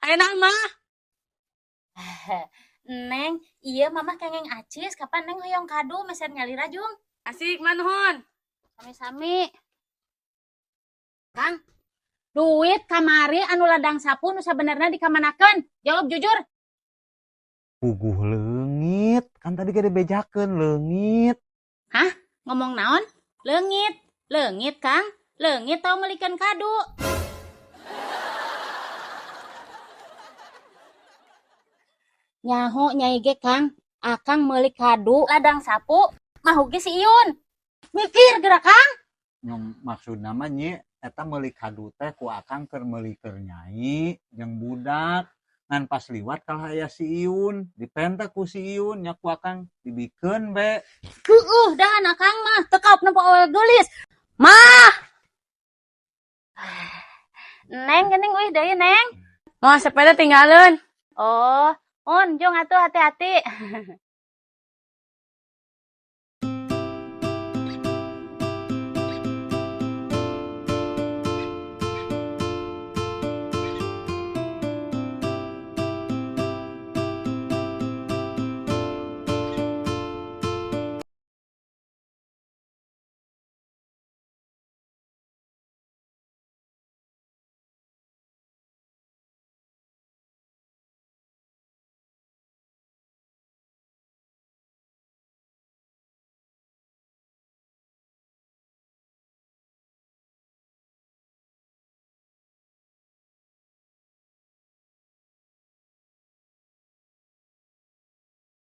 Aya mah. Neng, iya Mama kenging acis, kapan Neng hoyong kadu meser nyalira jung. Asik, manuhun. Sami-sami. Kang, duit kamari anu ladang sapu nu sabenerna dikamanakeun? Jawab jujur. Puguh leungit, kan tadi gede bejakeun leungit. Hah? Ngomong naon? Leungit. Leungit, Kang. Leungit tau melikeun kadu. Nyaho nyai ge, Kang. Akang meuli kadu ladang sapu mahu ge si Iyun. Mikir gerak, Kang. Nyong maksud nama nyi eta meuli kadu teh ku akang keur meuli keur nyai jeung budak. Ngan pas liwat kalah aya si Iyun, dipenta ku si Iyun nya ku akang dibikeun be. Heueuh, dahan akang mah teu kaop nempo awewe geulis. Mah. Neng geuning uih deui, Neng. Mau sepeda tinggalin. Oh, on jong atuh hati-hati.